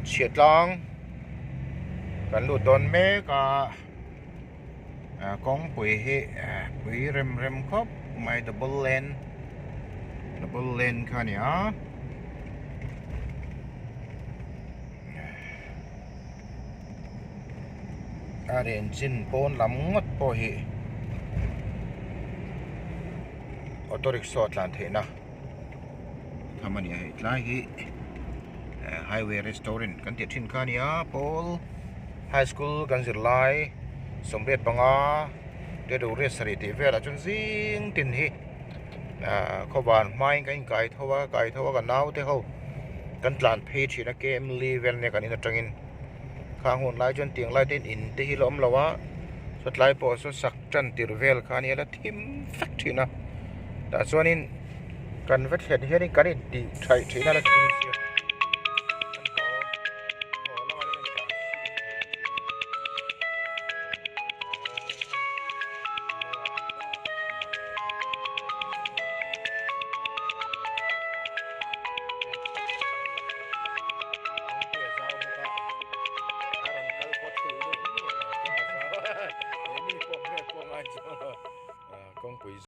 Chhiatlang kan lut dawn mek a kawngpui hi pui rem rem khawp mai double lane double lane kha a ni a. A engine pawn lam ngawt pawh hi auto rickshaw tlan theihna tham a ni a hei tlai hi highway restaurant kan tih thin kha a ni a pawl high school kan zir lai 85 te duh riat sarih tih velah chuan zing tin hi ahh khawvar hmain kan inkai tho a kai tho a kan naute ho kan tlan phei thin a kem li vel nia kan in atangin khang hun lai chuan tiang lai te in te hi la awm lo a sawtlai pawh saw sak tan tirh vel kha ania la thim vek thin a tah chuanin kan va thlen hianin kan intih thaih theihna la thim sia.